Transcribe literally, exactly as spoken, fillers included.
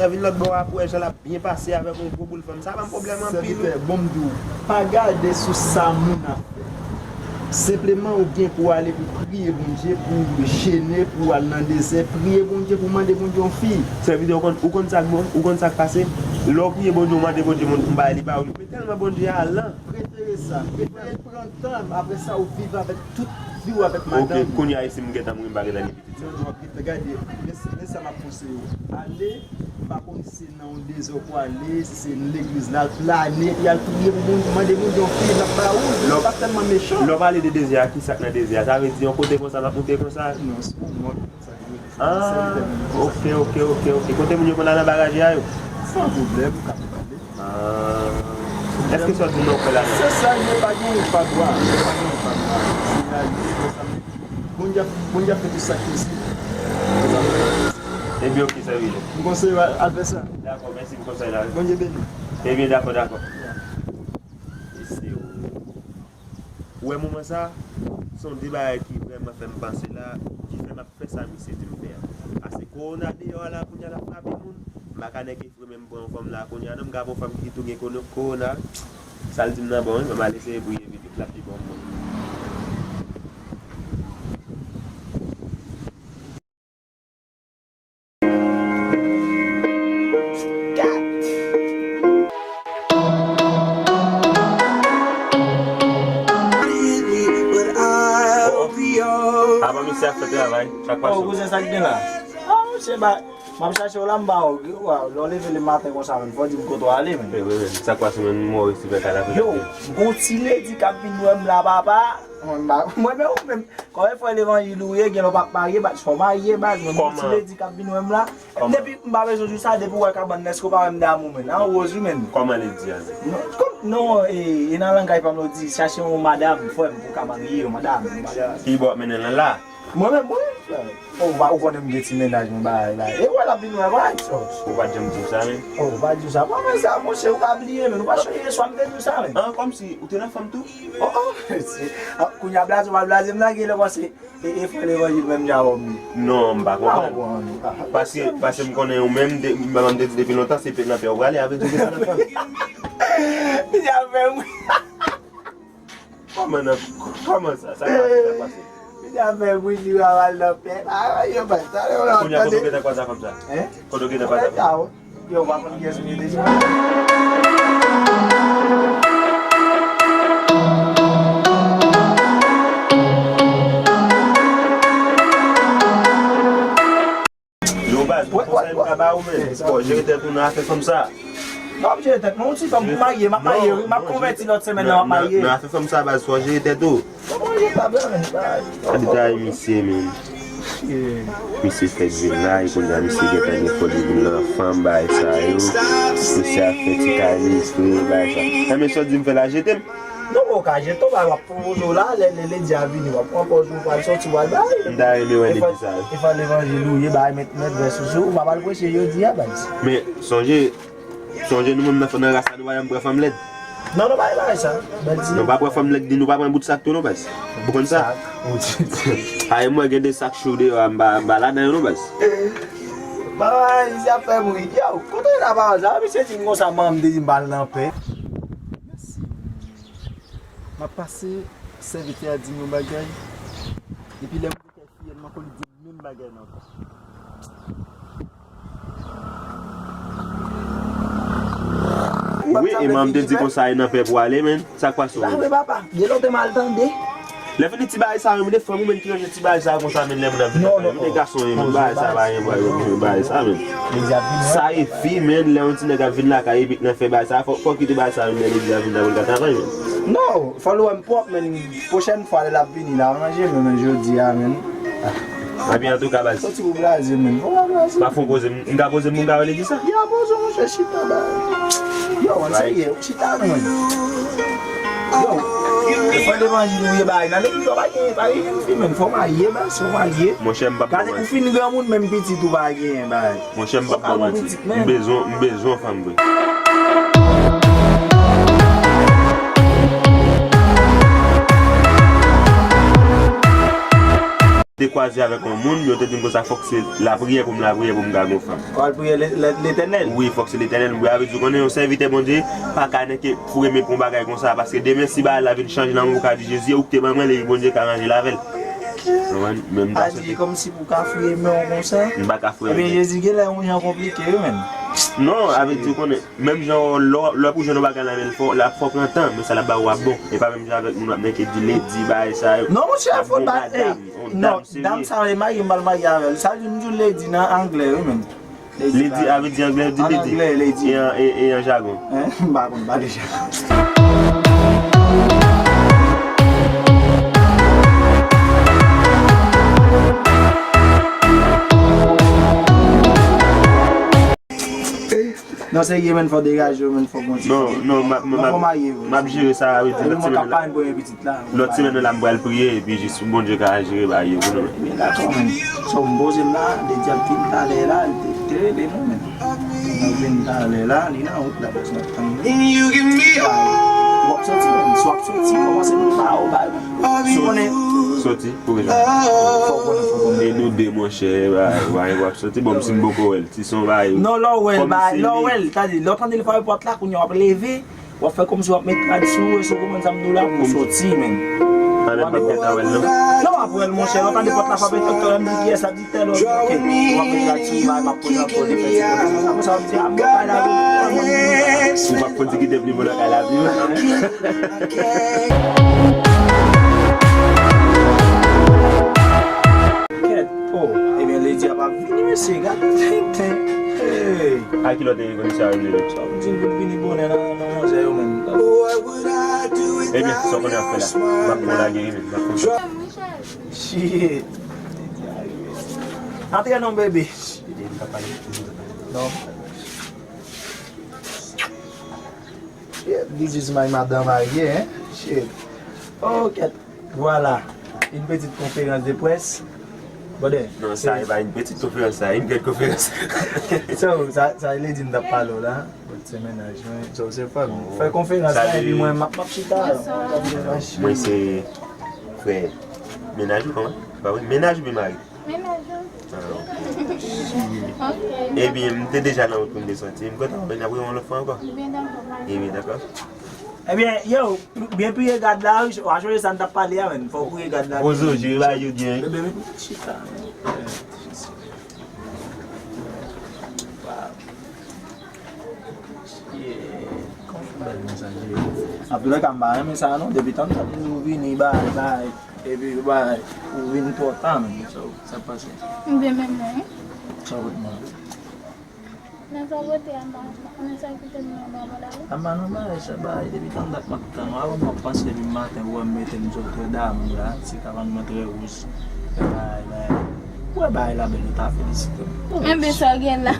Vin lòt bò a pou wè jan l ap byen pase avèk yon gwo boul fanm. Sa ban m pwoblèm anpil, wi. Sèvitè, bon m di w, pa gade sou sa moun ap fè. Senpleman, ou gen pou w ale pou w priye Bondye, pou w jene, pou w al nan dezè, priye Bondye, pou w mande Bondye yon fi. Sèvitè, ou konn, ou konn sa k bon, ou konn sa k pase? Lè w priye Bondye, ou mande Bondye yon bagay, li ba ou li. Men tèlman Bondye alan. Prefere sa. Prefere pran tan, apre sa, ou viv avèk tout vi w avèk madanm ou. Ok, kounye a, e si m gentan mouri, m pa gentan gen pitit? Non, non, w ap gentan gade. Men, men sa m ap konseye w. Ale, m pa konn si se nan yon dezè w pwale, si se legliz la, plane, epi al priye pou moun, mande moun yon fi, l ap ba ou, li pa tèlman mechan. Lè w pale de dezè a, ki sa k nan dezè a? Sa vle di yon kote konsa, l ap moute konsa? Non, se yon mòn konsa ki rele. Ah, ok, ok, ok, ok. Kote moun yo konn al anba raje a yo? San pwoblèm, ou ka pale. Ah. Èske sa w di non fè la? Se sa l ye, pa gen ou pa dwa. Pa gen ou pa dwa. Se la, li konsa. Bondye, Bondye fè tout sa k posib. Ebyen, ok, sèvitè. M konseye w al fè sa. Dakò, mèsi pou konsèy la. Bondye beni w. Ebyen, dakò, dakò. Mesye, ou wè moman sa, se yon de bagay ki vrèman fè m panse la, ki fè m ap fè sa misye di m fè a. Paske kowona deyò a la, kounye a l ap frape moun, m pa ka nèke fre men m pran yon fanm la kounye a, non, m ka pran yon fanm ki tou gen kono-, kowona, sa l di m nan bon, wi, ban m al eseye priye pitit la pi bon moun. Apa misye ap fè travay? Sa k pase? Oh, kouzen, sa k gen la? Ah, misye ba, m ap chache w la, m ba w. Lè w leve le maten konsa, menm, fò w di m kote w ale, menm. Wi, wi, wi. Sa k pase, menm? Mwen resi fè kay la. Yo, m gon ti ledi k ap vin wè m la, papa. Mwen, m ba, mwen, menm, ou menm. Kòman frè levanjil ou ye, gen lè w p ap marye, baz, fò w marye, baz, mwen, m gon ti ledi k ap vin wè m la. Kòman? Depi m pa bezwen di w sa, depi w wè kabann nan, èske w pa wè m damou, menn? An woz, wi, menn. Kòman ledi a? Non, kòm, non, e, e nan langay pa m, yo di, chache yon madanm, frè m, pou w ka marye, yon madanm, yon madanm. Ki bò w ap mennen l la? Mwen menm, wi, frè. Oh, ou pa, ou konnen m gen ti mennaj, mwen, bagay, bagay. E wè l ap vin wè, bagay, sòs. Ou pa t janm di w sa, menn? Oh, ou pa di w sa. Mwen, men sa, monchè, ou ka bliye, menn. Ou pa sonje swa m te di w sa, menn? An, kòmsi, ou te nan fanm tou? Oh, oh, se, ah, kounye a blaze, ou pa blaze m nan, gen lè w panse. E, e frè levanjil menm ja wòm li. Non, m pa konprann. Paske, paske m konnen ou menm, de, manman m te di depi lontan, se pete nan pè ou prale, a vle di ou gentan nan fanm. Li ja fè m ri. Kòman nan, kòman sa, sa k pase, sa k pase? Li ja fè m ri, li va al nan pè. Ah, yo, ba, sa, yo, kounye a, kote ou gentan kwaze ak fanm sa? Hein? Kote w gentan pase? Yo, w pa konn kiyès m ye deja. Yo, baz, bon konsèy m ka ba ou, menn. Fò w jere tèt ou nan afè fanm sa. Non, m jere tèt mwen, yon ti fanm pou marye, m ap marye, wi, m ap konvèti lòt semèn nan, m ap marye. Nan afè fanm sa, baz, fò w jere tèt ou. Gade travay misye, menn. Misye fèk vin la, e kounye a misye gentan gen fòl li vin nan fanm, bagay sa yo. Misye ap fè ti kay li, espere bagay sa. Nan men sa w di m fè la, jete m. Non, ou ka jete w, bagay w ap pwopoze w la, lè, lè ledi a vini, w ap pran pòz ou, w pral sòti, w pral bay. M ta renmen wè ledi sa yo. E fò levanjil ou ye, bagay mèt, mèt vè sou sou, ou pa pral preche jodi a, baz. Men, sonje, Sonje nou menm nan, nan ras la, nou pa janm pran fanm lèd. Non, nou pa gen bagay sa. Bèl ti. Nou pa pran fanm lèd, nou pa pran bout sak tou, non, baz. Ou konn sa? Sak, bout. Ay, mwen gen de sak cho deyò a, m pa, m pa ladan yo, non, baz. Bay, misye ap fè m ri. Yo, kote w la pawòl sa? Misye di m konsa, manman m te di m pa al nan pè. Mèsi. M ap pase, sèvitè a di m yon bagay. Epi lè m di kèk fiyèl, m ankò li di m menm bagay la ankò. Wi, e manman m te di konsa, e nan pè pou ale, menn. Sa k pase w, menn? Sa vre, papa. Gen lontan m al tande. Lè fini ti bagay sa yo, menn, de fanm ou menm ki ranje ti bagay sa yo konsa, menn, lè moun ap vin lakay yo. Menn, de gason, menn, bagay sa pa gen bagay sa, menn. Sa e fi, menn, lè yon ti nèg ap vin lakay, epi k nan fè bagay sa, fò, fò kite bagay sa, menn, lè legliz ap vin la pou l ka travay, menn. Non, fò l wè m pwòp, menn. Pwochèn fwa lè l ap vini la, ranje nou, men jodi a, menn. Epi antouka, baz. Soti pou blaze, menn. Fò pa blaze. Pa fon poze m, m ka poze m pou m ka wè legliz sa? Ya, poze w, monchè, chita, baz. Yo, an serye, chita, menn. Yo, e fò levanjil ou ye, baz. Nan legliz, yo pa gen, pa gen jenn fi, menn. Fò w marye, baz, fò w marye. Monchè, m p ap ba w manti. Gade, ou fin granmoun, menm pitit ou pa gen, baz. Monchè, m p ap ba w manti. M bezwen, m bezwen yon fanm vre. te kwaze avèk yon moun, yo te di m konsa fòk se lapriyè pou m lapriyè pou m ka gen yon fanm. Ou al priye Letènèl? Wi, fòk se Letènèl m priye. Sa vle di, ou konnen yon sèvitè Bondye pa ka nèke foure men pou yon bagay konsa, paske demen si bagay la vin chanje nan men w, ou ka di Jezi, ou ki te ban mwen li, Bondye ka ranje l avè l. Ou konprann? Men m ta soti. Kòmsi pou ka foure men w konsa? M pa ka foure men. Ebyen, Jezi genlè yon jan konplike wi, menn. Non, sa vle di, ou konnen, menm jan lè w ap jwenn yon bagay nan men l, fò l ap fò pran tan, men sa l ap ba ou ap bon. E pa menm jan avèk moun w ap nèke di lady, bagay sa yo. Non, monchè, fò l ba, ey, non, dam sa yo, e marye m pral marye avè l. Sa vle di, m di w lady nan anglè wi, menn. Lady, sa vle di anglè, di lady. An anglè, lady. E an, e, e an jagon? Hein? M pa konn pale jagon. Non, serye, menn, fò degaje w, menn, fò gon ti. Non, non, m ap, m ap, m ap jere sa, wi, di lòt semèn la. Lòt semèn la, m pral priye, epi jis Bondye ka jere bagay yo pou nou. Ebyen, dakò, menn. So, m poze m la, de dyab vin talè la, li te, te rele nou, menn. Li vin talè la, li nan wout la, paske n ap tann li. W ap soti, menn. Si w ap soti, kòmanse prepare w, bay. Si w konnen. Soti, pou ki sa? Fò w konnen, fò w konnen. E nou de, monchè, bay, bay, w ap soti. Bon, m si m poko wè l. Si se yon bagay. Non, lè w wè l, bay, lè w wè l, sa vle di, lè w tande l frape pòt la, kounye a w ap leve. W ap fè kòmsi w ap met rad sou ou, èske w konprann sa m di w la, pou w soti, menn. Talè m p ap gentan wè l, non? Non, w ap wè l, monchè, lè w tande pòt la frape, tòk, tòk, m di, kiyès la di tèl, ok, w ap met rad sou ou, m ap poze, m ap poze, fè ti poze. Apre sa, w ap di, a, m pral la, wi. Ou p ap konn si ki te pi bon nan kay la, wi. Kèt, oh, ebyen, lady a p ap vini, mesye, gad tenten. Hey. A ki lè w te konn sa yo vle? Sa w di l pou l vini bonè nan, nan manzè yo, menn. Ebyen, sa w konnen ap fè la? M ap pran lage, wi, menn. M ap pran. Shit. Antre non, bebe. Non. Shit, this is my madam right here, hein? Shit. Ok. Vwala, une petite conférence de presse. Brother, non, sa e pa une petite conférence, sa e une grande conférence. So, sa, sa vle di m t ap pale w la. Bon, se mennaj mwen. So, se fè, fè konferans la, epi mwen, m ap, m ap chita. Mwen, se frè mennaj ou, kòman? Pa vre? Mennaj oubyen mari? Mennaj ou. Ah, ok. Ok. Ebyen, m te deja nan wout pou m te soti. M kontan wè n ap rewè yon lòt fwa ankò. Ebyen, dakò, pa. Ebyen, yo, byen priye gad la, wi, w a sonje sa n t ap pale a, menn. Fò w priye gad la. Poze w, jere bagay yo byen, wi. Bebe, men pou chita, menn. Wow. Yeah. Kòman fè bèl moun sa, jere? Antoulèka, m pa renmen sa, non. Depi tann sa, nou vini, bay, bay. Epi, bay, ou vin twò ta, menn. Sa, sa pase. M byen menm, non. Sa w pot mwen. Nan sa pote a, m pa, m pa konnen sa ki te mwen nan mwen la, wi. A, m pa nan bagay sa, bay, depi tann dat m ap tann ou a, m ap panse depi maten, ou wè m mete m sou trè damou la, ti kabann mwen trè wouj. Bay, bay. Ou wè bay la bèl, ou ta felisite m. Enben, sa w gen la?